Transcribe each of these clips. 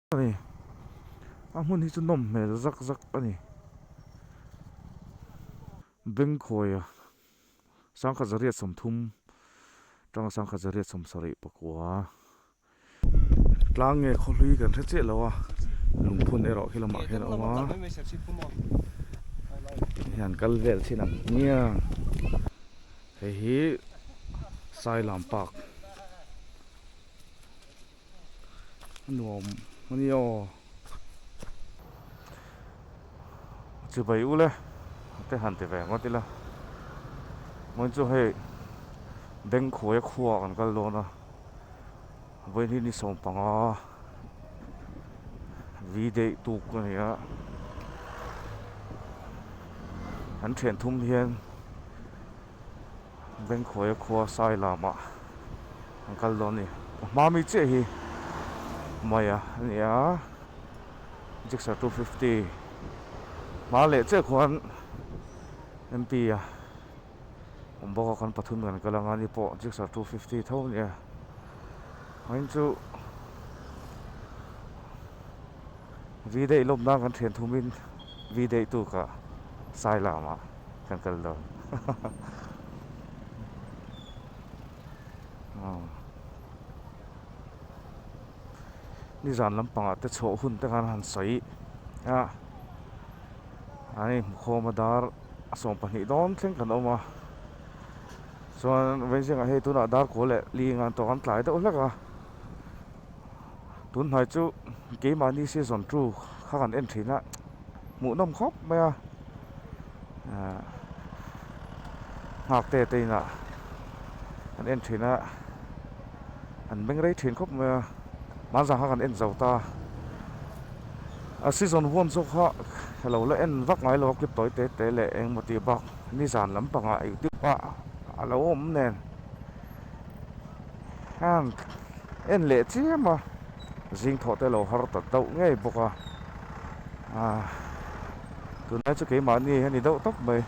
A ni. A hmun hi chu nawm hmel zak zak a ni. Bengkhuaia sangkhat zariat 30 tanga sangkhat zariat 70 pakua tlang nge khawhlui kan hre chiah lo a, lungphun erawh khi lamah hian a awm a, hian kal vel chin ang nia hei hi Sailam Park. A nuam a ni aw. Chibai u le te han ti ve ngawt ila. Vawiin chu hei Bengkhuaia khua kan kal dawn a, vawiin hi ni 15 vi daih tuk a ni a, an thian thum hian Bengkhuaia khua sai lamah an kal dawn a ni. A hma mi chiah hi Maya a ni a, Gixxer 250 hma leh chiah khuan MP a awm bawk a, kan pathum kan kal anga ni pawh Gixxer 250 tho a ni a. Vawiin chu vi daih lawm nan kan thian thumin vi daih tukah sai lamah kan kal dawn. Nizan lampangah te chhuah hun te khan han sawi a, an inhmukhawm a dar a 12 dawn thleng kan awm a, chuan Vengzingah hei tunah dar kawl leh li ngan tawh kan tlai deuh hlek a, tunhnai chu keimahni season two kha kan en thin a. Hmuhnawm khawp mai a, nghak te te inah an en thin a, an beng rei thin khawp mai a, hmanzang kha kan en zo ta, a season one zawk kha ka lo la en vak ngai lo a clip tawi te te leh engemaw tih bak nizan lampangah youtube ah a lo awm nen heng en leh chiam a. Zing thawh te lo har ta deuh ngei bawk a, ah tunlai chu keimahni a ni deuh tawp mai.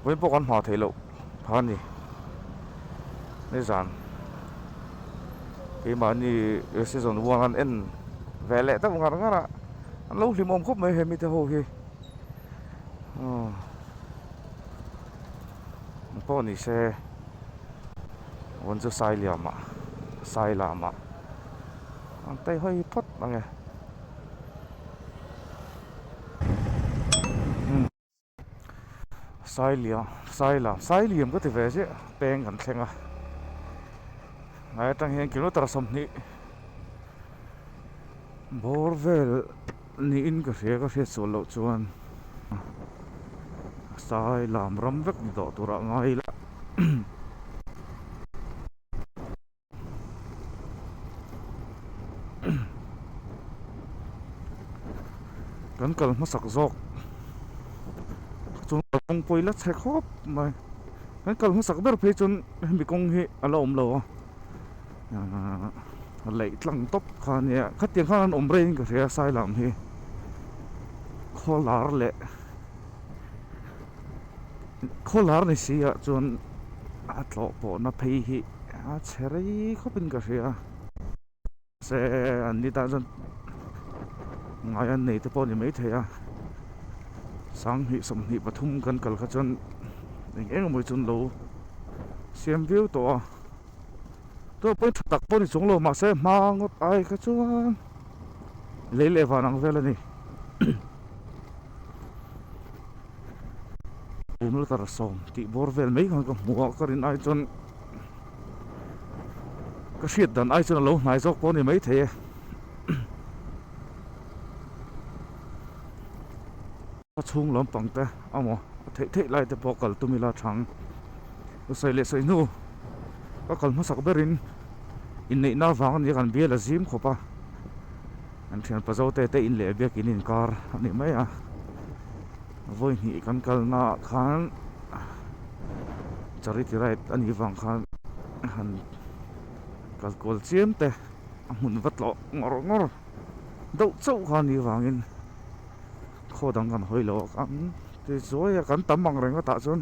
Vawiin pawh kan hma theih loh phah a ni. Nizan keimahni season one an en ve leh deuh ngar ngar a, an lo hlimawm khawp mai he mite ho hi. Aw pawh ni se. Vawn chu sai liam ah sai lam ah an tei hawi phawt ang e. Sai liam sai lam sai liam ka ti ve chiah peng kan thleng a ngai atang hian kilometer 20 bawr vel niin ka hria ka hriat sual loh chuan sai lam ram vek ni tawh turah ngai ila kan kal hmasak zawk chuan kawng pawh ila chhe khawp mai kan kal hmasak ber phei chuan hemi kawng hi a la awm lo a. Laih tlang tawp kha a nia khatiang khan an awm reng in ka hria sai lam hi khawlar leh khawlar ni si ah chuan a tlawh pawh na phei hi a chhe rei khawp in ka hria se an ni tan chuan ngai an nei te pawh a ni maithei a 2023 kan kal kha chuan eng eng emaw hi chu an lo siam viau tawh a. Tawh pawhin tha tak pawh ni chung lo mahse hma ngawt ai kha chuan lei leh van ang vel a ni. Kilometer 10 tih bawr vel mai khan ka hmu a ka rin ai chuan ka hriat dan ai chuan a lo hnai zawk pawh a ni maithei e. Ka chhung lampang te amaw a theih theih lai te pawh kal tum ila thang sawi leh sawi hnu ka kal hmasak berin inneihna avang ania kan bial a zim khawp a an thian pa zo te te in leh biakin inkar a ni mai a vawi hnih kan kalna ah khan charity ride a nih vang khan han kal kual chiam te a hmun va tlawh ngawr ngawr deuh chauh kha a nih vangin. Khaw dang kan hawi lo a kan ti zuai a kan tam ang reng a tah chuan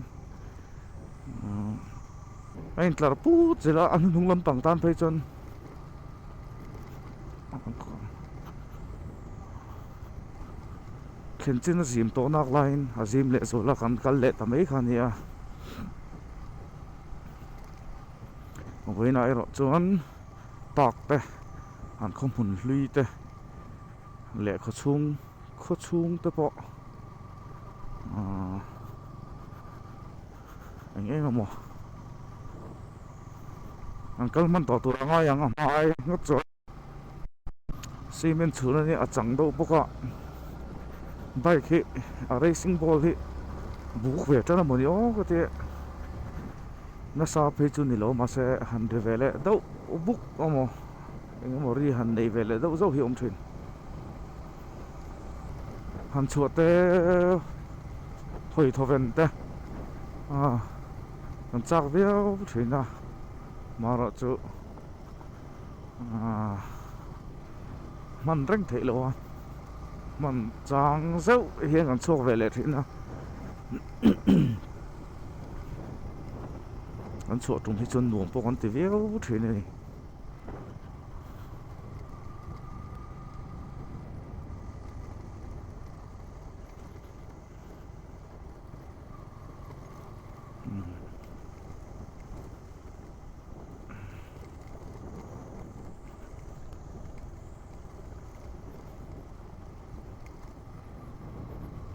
a intlar put zel a a hnuhnung lampang tan phei chuan Thlen chin a zim tawh nak laiin a zim leh zual a kan kal leh ta mai kha a nia. Vawiinah erawh chuan park te an khaw hmun hlui te leh khaw chhung khaw chhung te pawh ahh eng eng emaw an kal hman tawh tur a ngai ang a hma ai ngawt chuan. Cement chhun a nia a chang deuh bawk a bike hi a racing ball hi buk ve tan a mawni aw ka ti a nasa phei chu ni lo mahse han ri ve leh deuh buk emaw eng emaw ri han nei ve leh deuh zauh hi a awm thin han chhuah te hawi thawven te ah an chak viau thin a marawh chu. Aaa hman reng theih loh a hman chang zeuh hian kan chhuak ve leh thin a kan chhuah tum hi chuan nuam pawh kan ti viau thin a ni.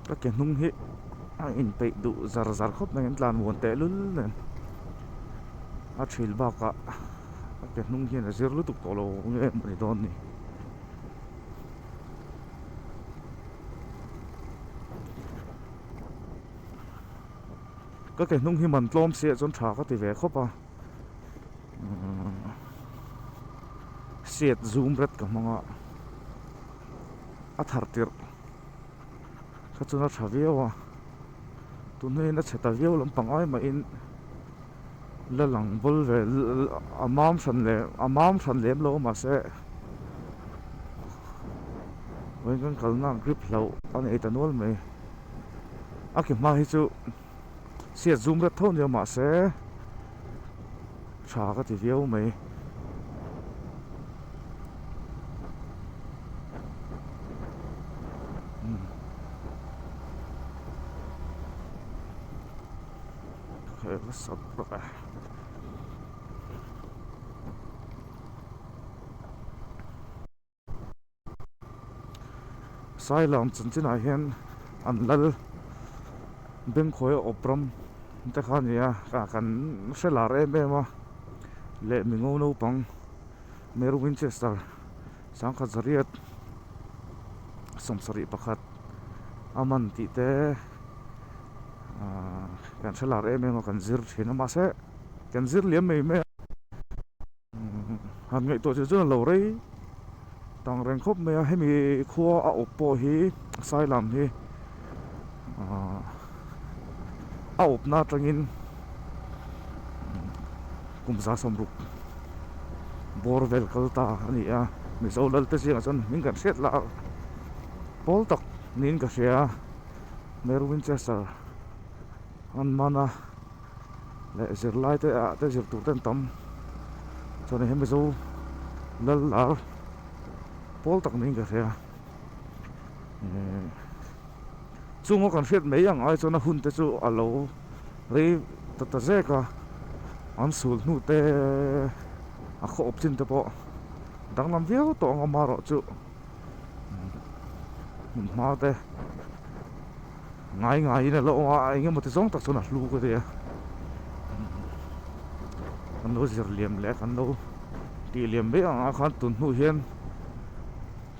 Ka ke hnung hi a inpeih duh zar zar khawp mai an tlan muan teh lul nen a thil bakah a ke hnung hian a zir lutuk tawh lo nge mawni dawn ni. Ka ke hnung hi man tlawm si ah chuan tha ka ti ve khawp a seat zoom ret ka hmang a a thar tirh kha chuan a tha viau a tun hnuaiin a chhe ta viau lampang ai mahin la lang bawl ve a mam hran leh a mam hran lem lo mahse vawiin kan kalna grip hlauh a nei ta nual mai. A ke hma hi chu seat zoom ret tho nia mahse tha ka ti viau mai. Sailam chanchinah hian an lal Bengkhawi a awp ram te kha a ni a kan hre lar em em a leh mingo naupang Mary Winchester sangkhat zariat sawmsarih pakhat a man tih te ahh kan hre lar em em a kan zir thin a mahse kan zir liam mai mai a. Han ngaihtuah chu chuan a lo rei tang reng khawp mai a hemi khua a awp pawh hi Sailam hi ahh a awpna atangin kum za sawmruk bawr vel kal ta a ni a Mizo lal te zingah chuan hming kan hriat lah pawl tak niin ka hria a Mary Winchester an man a. leh zirlai te ah te zir tur te an tam chuan hei mizo lal lar pawl tak niin ka hria ehh chung a kan hriat mai ang ai chuan a hun te chu a lo rei ta ta zek a an sul hnu te a khaw awp chin te pawh danglam viau tawh ang amaherawhchu hmun hma te. Ngai ngaiin a la awm a, eng emaw ti zawng tak chuan a hlu ka ti a, kan lo zir liam leh a kan lo tih liam mai ang ah khan tun hnu hian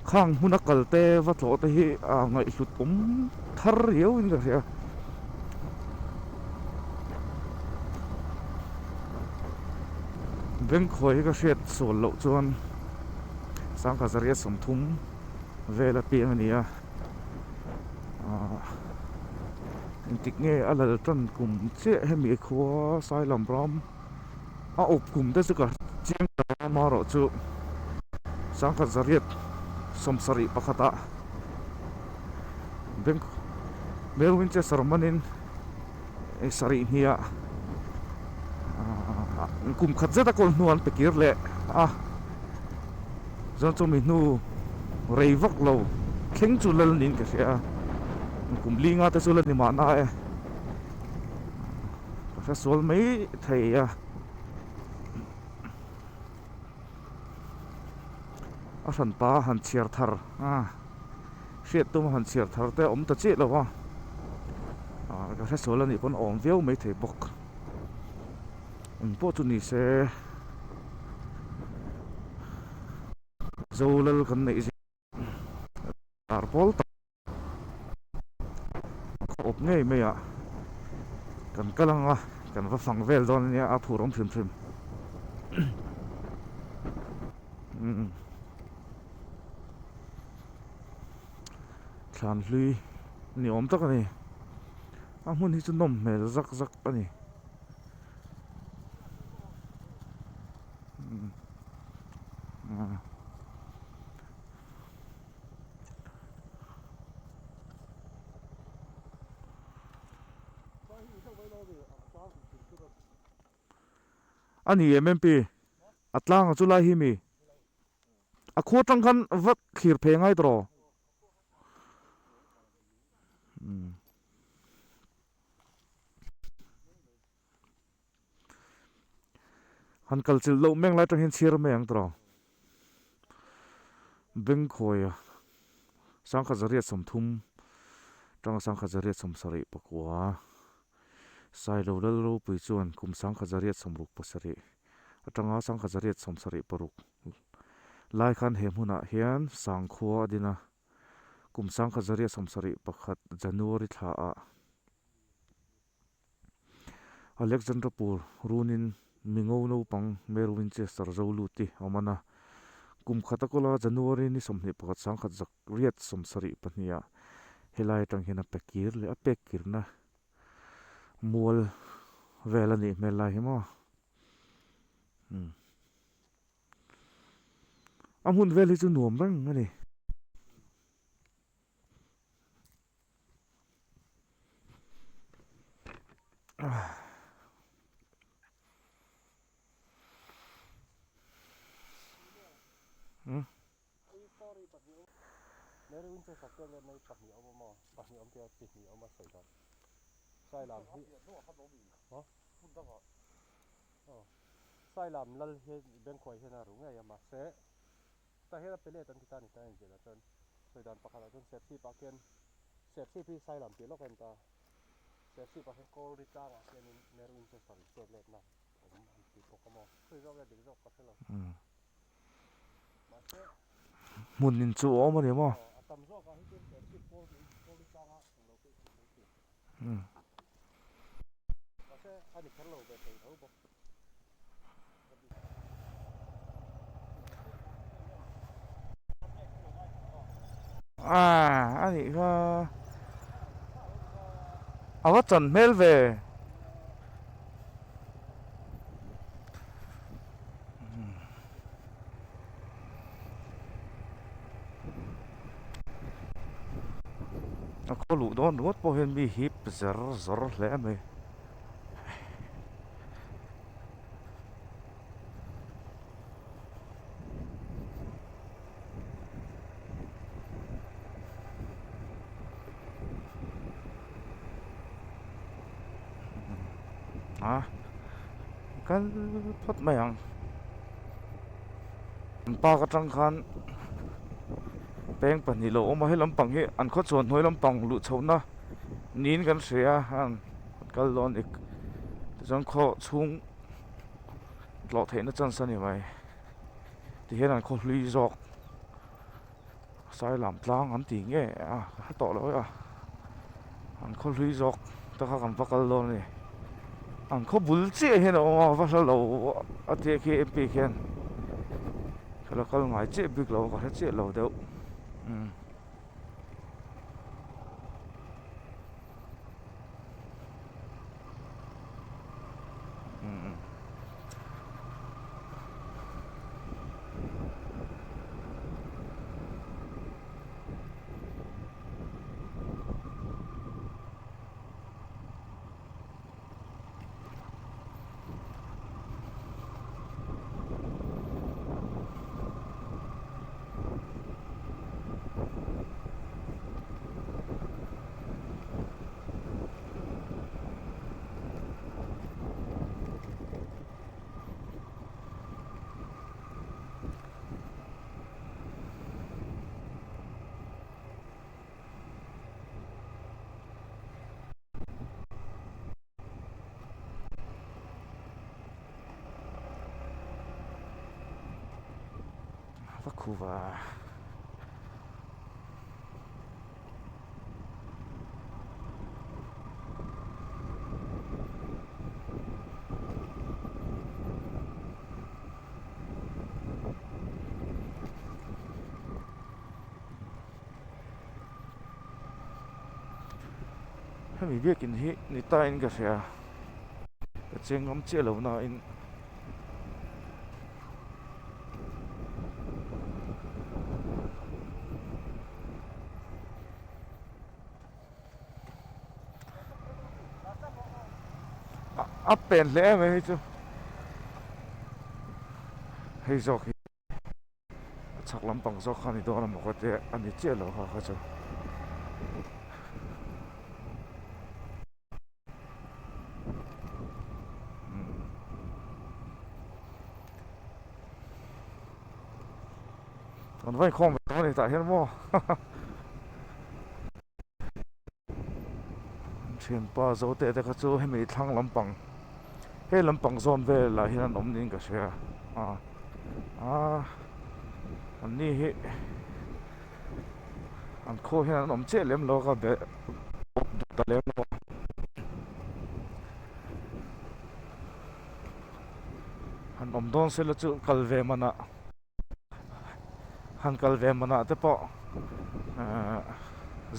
khang hmuna kal te va tlawh te hi a ngaihhlut awm thar riau in ka hria. Bengkhuai hi ka hriat sual loh chuan sangkhat zariat 30 vel a piang a ni a. Ahh engtik nge a lal tan kum chiah hemi khua Sailam ram a awp kum te chu ka chiang ta a amaherawh chu sangkhat zariat 71 ah bank Mel Winchester manin sarih hniah ahh kum khat zet a kawl hnu an pe kir leh a. Chuan chumi hnu rei vak lo thleng chu lal niin ka hria a, kum li nga te chu la ni mahna e, ka hre sual mai thei a. A hranpa a han chhiar thar a, hriat tum a han chhiar thar te a awm ta chiah lo a, ka hre sual a nih pawn a awm viau mai thei bawk. Eng pawh chu ni se Zolal kan neih zia lar pawl tak khaw awp ngei mai ah kan kal ang a kan va fang vel dawn ania a phur awm hrim hrim thlan hlui ni awm tak a ni a hmun hi chu nawm hmel zak zak a ni. A ni em MP a tlanga chu lai hi mi a khua tang khan va thlir phei ngai tawh Han kal chilh loh meng lai atang hian chhiar mai ang tawh. Bengkhawi sangkhat zariat sawmthum tanga sangkhat zariat sawmsarih pakua Sailo Lalropui chuan kum sangkhat zariat sawmruk pasarih atanga sangkhat zariat sawmsarih paruk lai khan he hmunah hian sangkhua a din a. Kum sangkhat zariat sawmsarih pakhat January thla ah Alexandrapur runin mingo naupang Mary Winchester zo lut i a awm a. Kum khat a kawl a January ni 21 sangkhat zak riat 72 ah helai atang hian a pe kir leh a pek kirna mual vel a nih hmel lai hi maw. A hmun vel hi chu nuam reng a ni. Sailam lal hi Bengkhuai hian a ru ngei a mahse tah hian a pe let an ti ta a ni ta a inziahna chuan sawi dan pakhatah chuan Serchhip ah khian Serchhip hi Sailam tih lawk a en ta Serchhip ah khian Kawlri tlangah khianin Mary Winchester in pek letna awm an ti bawk a maw khawi zawk nge dik zawk ka hre lo mahse Hmun in chu a awm a ni maw? A tam zawkah hi chuan Serchhip Kawlri Kawlri tlangah eng lo pek tih mai tur. Mahse a ni kher lo ve thei tho bawk. A nih kha a va chan hmel ve. A khaw luh dawn ringawt pawh hian mi hip zer zawr hle mai. A kal phawt mai ang an park atang khan peng pahnih lo awm a he lampang hi an khaw chuan hnuai lampang luh chhohna niin kan hria a. Kal dawn ik tichuan khaw chhung tlawh theihna chance a ni mai tihian an khaw hlui zawk sailam tlang an ti nge a ka hre tawh lo e a an khaw hlui zawk te kha kan va kal dawn a ni an khaw bul chiah hian a awm a va hla lo a tia khi M P khian ka la kal ngai chiah bik lo ka hre chiah lo deuh umm. Tak khuva. Hemi biakin hi ni tain ka hria ka cheng ngam chiah lo nain. A pen hle em hei chu hei zawk hi a chhak lampang zawk kha a ni dawn a maw ka tia a ni chiah lo kha kha chu. Kan va inkhawm ve tawh a ni tah hian maw Thianpa Zote te kha chu hemi thlang lampang he lampang zawn velah hian an awm niin ka hria a a anni hi an khaw hian an awm chiah lem lo ka be duh ta lem lo a. Han awm dawn sela chu kal ve manah han kal ve manah te pawh ehh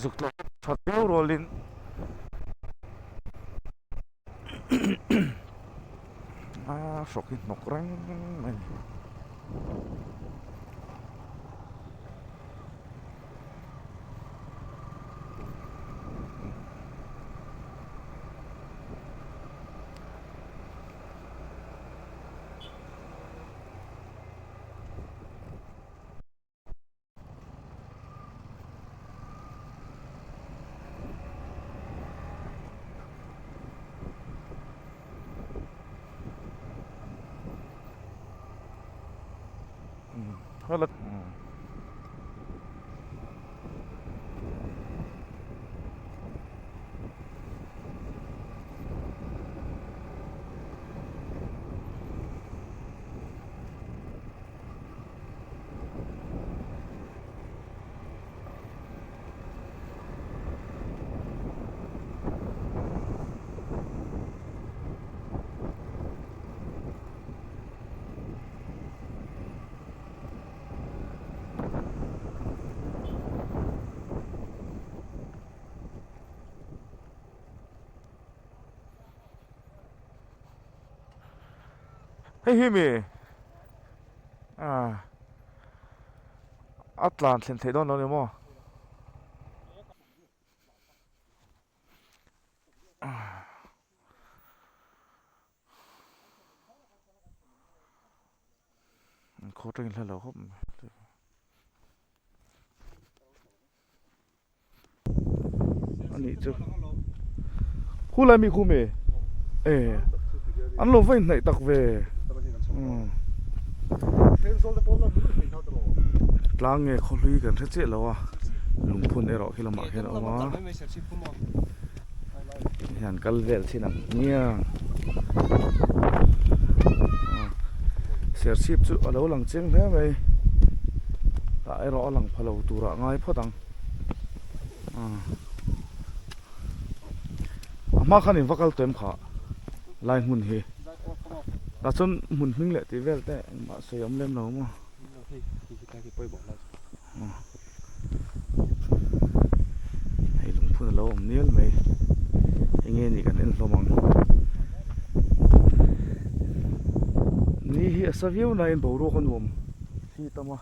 zuk tlawh tha viau rualin a hrawk hi hnawk reng mai a ni. Hei hi mi ah a tlan thlen theih dawn lo ni maw? Khaw atangin hla lo khawp mai. Anih chu khulai mi khu mi e an lo va inhnaih tak ve tlang nge khaw hlui kan hre chiah lo a lungphun erawh khi lamah khian a awm a hian kal vel thin ang nia serchhip chu a lo lang chiang hle mai tah erawh a lang pha lo turah ngai phawt ang a hma khan in va kal tawh em kha lai hmun hi tah chuan hmun hming leh tih vel te engmah sawi awm lem lo maw. Hei lungphun a lo awm nial mai enge nih kan en hlawm ang ni hi a sa viau na in boruak a nuam hi tam a.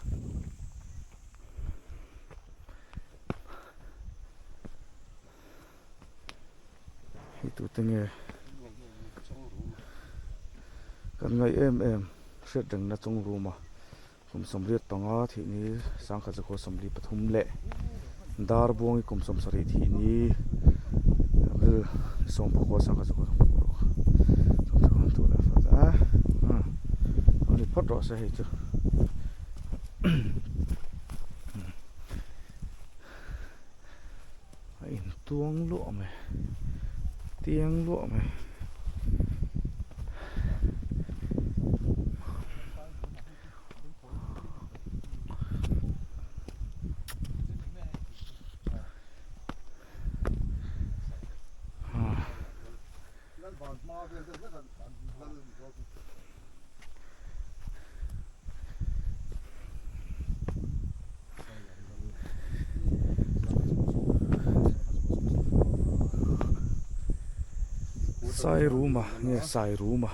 Hei tute nge kan ngaih em em hriat rengna chung room a. Kum 85 thih ni sangkhat zakua 43 leh dar buangi kum 70 thih ni April 10 sangkhat zakua 73 tu leh fat a ani phawt rawh se hei chu a intuang luah mai tiang luah mai. Sairuma nge Sairuma.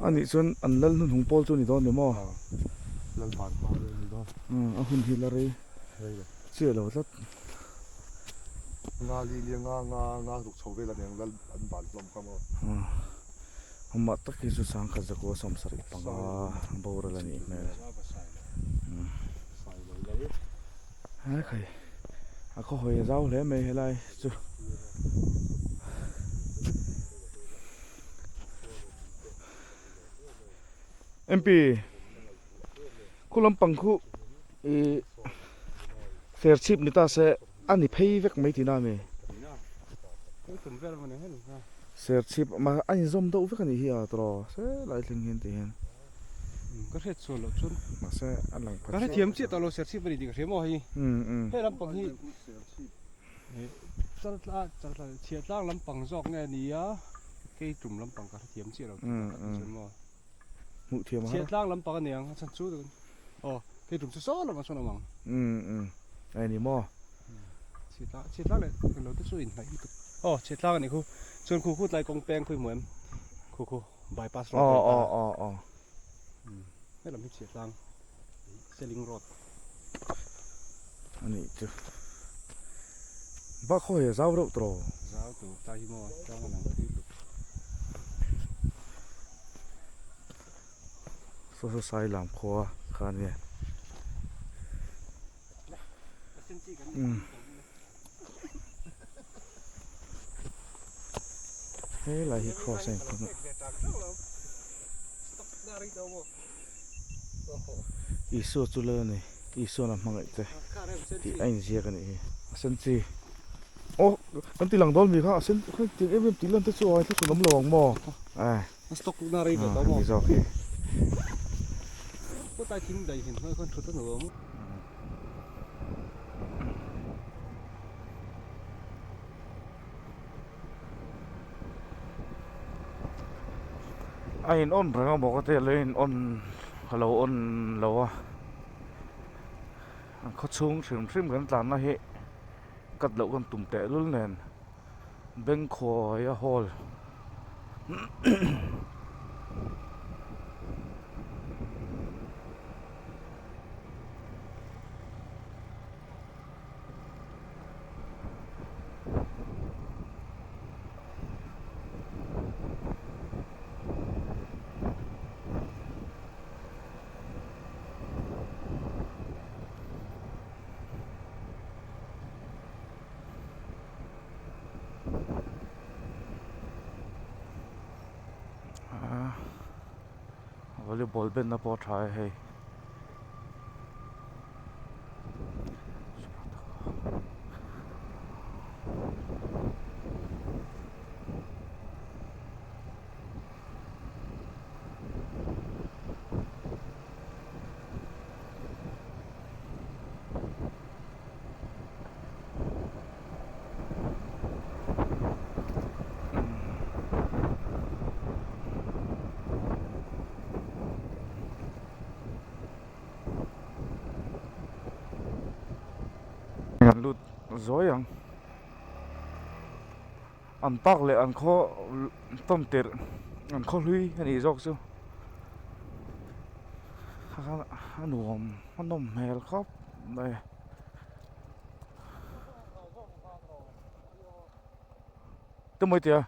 A nih chuan an lal hnuhnung pawl chu a ni dawn ni maw? A hun hi la rei chiah lo tlat. Amah tak hi chu sangkhat zakua sawmsarih panga boral a nih hmel. He khai a khaw hawi a zau hle mai helai chu. MP khu lampang khu ih serchhip ni ta se a ni phei vek mai tihna a ni. Serchhip a inzawm deuh vek a nih hi a tawrh se lai thleng hian ti hian. Ka hriat chhuah loh chuan mahse a lang pha ka hrethiam chiah tawh lo serchhip a ni tih ka hria maw hei he lampang hi chaltla chaltla chhiah tlang lampang zawk nge ni a kei tum lampang ka hrethiam chiah lo tih tak ah chuan maw hmuh thiam a har chhiah tlang lampang a ni ang a chhan chu aw kei tum chu saw lamah chuan a awm ang a ni maw chhiah tlang chhiah tlang leh englo te chu a inhnaih lutuk aw chhiah tlang a nih khu chuan khu khu tlai kawng peng khu i hmu em khu khu. Bypass road a ni ta. Aw aw aw. Helam hi chhiah tlang Seling road. A nih chu. Bak ho hi a zau reuh tawh. Zau tur tlai hi maw tlang a lang thui lut. Saw saw sai lam khua kha a nia. Umm. He lai hi cross a inphun a. Isua chu lal a ni, Isua'n a hmangaih che tih a inziak a nih hi. A sen chi. Aw kan ti lang dawn mi kha a sen kha tiang em em tih lan te chu a thla awm lo ang maw? A ni zawk hi. A in on reng a maw ka tia lo in on a lo on lo a an khaw chhung hrim hrim kan tlanna hi cut loh kan tum teh lul nen Bengkhuaia hall. Volleyball ben na pawh a tha e hei. An lut zawi ang an park leh an khaw tawn tirh an khaw hlui a nih zawk chu a nuam a nawm hmel khawp mai. Tumai tia.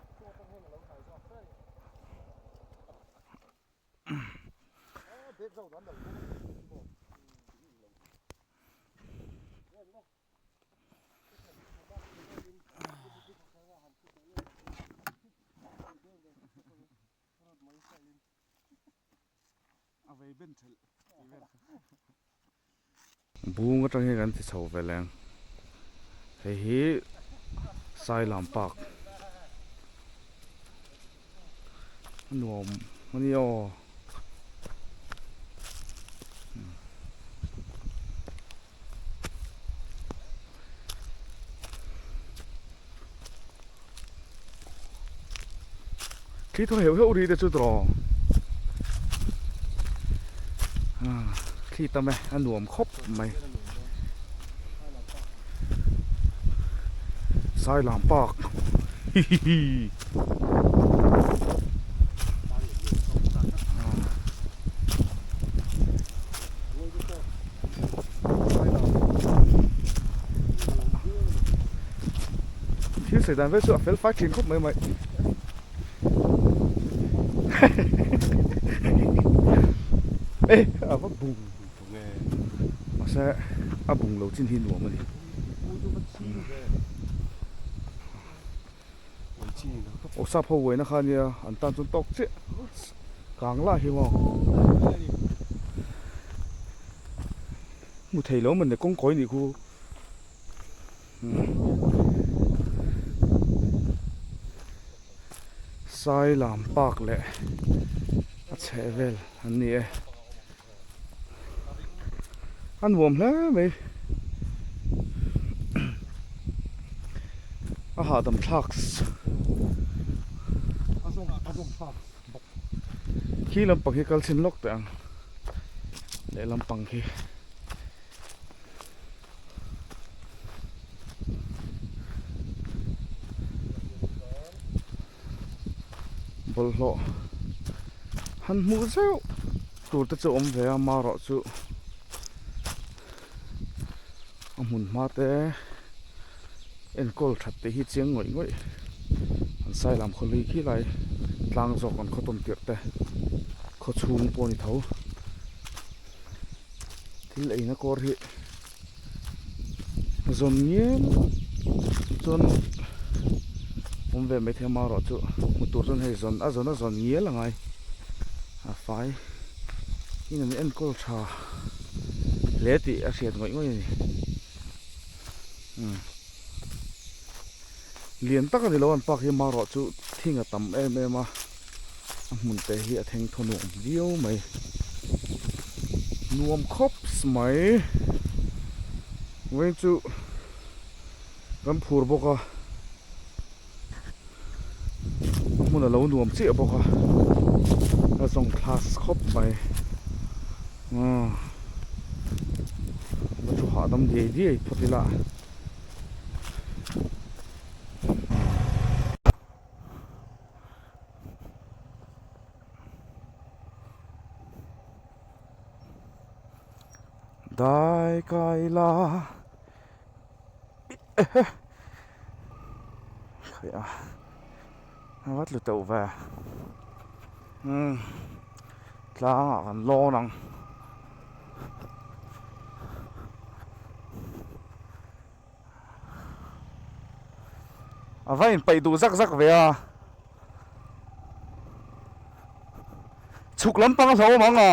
Bung atang hian kan ti chho ve leng hei hi Sailam park. A nuam a nia aw. Khi thaw heuh heuh ri te chu tawh khi tam e a nuam khawp mai Sailam park hihihi. Thil sawi dan vel chu a fel fai thin khawp mai mai. E a va bung mahse a bung lo chin hi nuam a ni. Aw sap ho uaina kha ania an tan chuan tawk chiah kang lah hi maw hmu thei lo mawni kawngkawi nih khu Sailam park leh a chhehvel an ni e a nuam hle mai a hahdam thlak khi lampang hi kal chhin lawk teh ang lehlam pang khi. Bawlhhlawh han hmuh zeuh tur te chu a awm ve a marawh chu a hmun hma te enkawl that te hi chiang ngawih ngawih an sailam khawlui khi lai tlang zawk an khaw tawn tirh te khaw chhung pawh a ni tho. Thil eina kawr hi zawn ngial chuan awm ve maithei a marawh chu hmu tur chuan hei zawn a zawn a zawn ngial a ngai a fai in an enkawl tha hle tih a hriat ngawih ngawih a ni umm lian tak a ni lo an park hi marawh chu thing a tam em em a. A hmun te hi a theng thaw nuam viau mai. Nuam khawp mai. Vawiin chu kan phur bawk a. A hmun a lo nuam chiah bawk a. A zawng class khawp mai. Umm va thu hahdam diai diai phawt ila. Dai kai la ehe khawi a a va tlu teuh ve umm tlangah kan lawn ang. A va inpaih duh zak zak ve a. Chhuk lampang a hlauhawm ang a.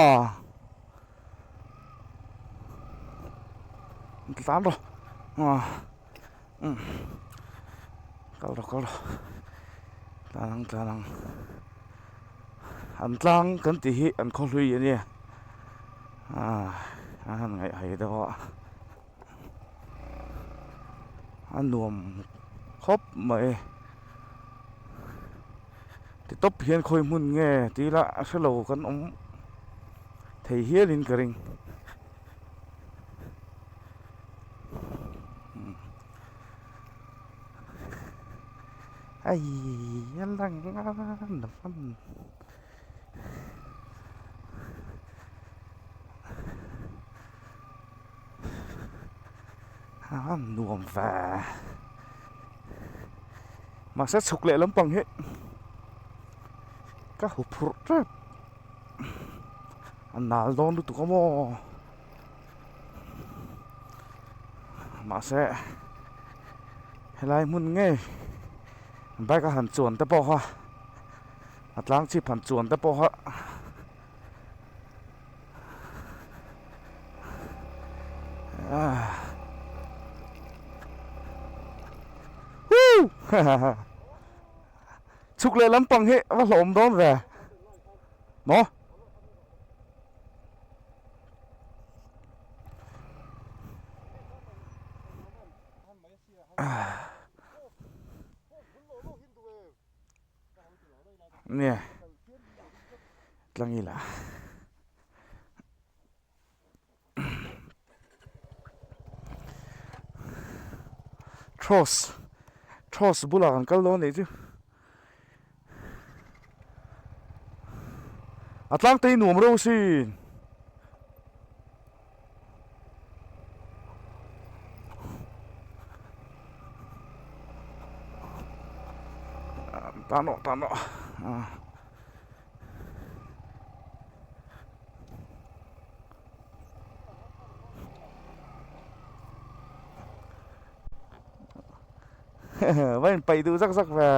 Tlan rawh. Kal rawh kal rawh. Tlan ang tlan ang. An tlang kan tih hi an khaw hlui a nia. A han ngaihhai deuh a. A nuam khawp mai ti tawp hian khawi hmun nge tih ila a hrelo kan awm thei hial in ka ring ai a lang a. A nuam ve mahse chhuk leh lampang hi ka hu phurh tep a nal dawn lutuk a maw mahse helai hmun ngei bike a han chuan te pawh kha a tlang chhip han chuan te pawh kha. Chhuk leh lampang hi a va hlawm dawn ve. Maw? Nia tlangila. Cross cross bulah kan kal dawn anih chu a tlang te hi nuam reuh asin. Tan rawh tan rawh ah. Va in paih duh zak zak ve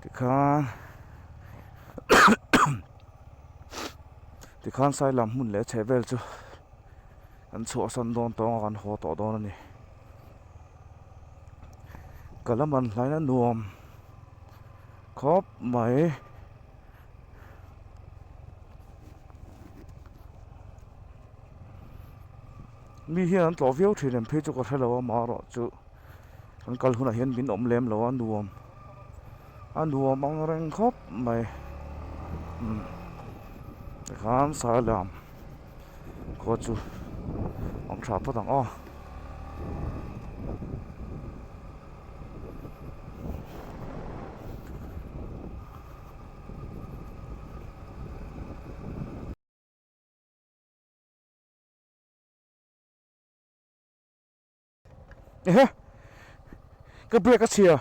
tikhan tikhan sailam hmun leh chheh vel chu kan chhuahsan dawn tawng a kan haw tawh dawn a ni ka la man hlain a nuam. Khawp mai. Mi hian an tlawh viau thin em phei chu ka hre lo a amaherawh chu kan kal hunah hian min awm lem lo a nuam a nuam ang reng khawp mai umm tikhan sailam khua chu awm tha phawt ang aw. Ehe ka brake a chhia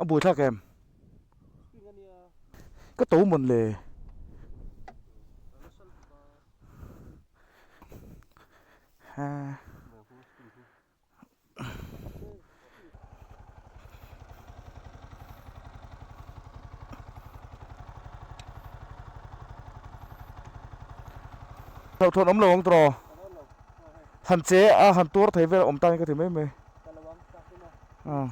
a buaithlak em ka to mawn le. Hlauhthawn awm lo ang tawh han che a han tuar thei vel awm tan ka ti mai mai umm.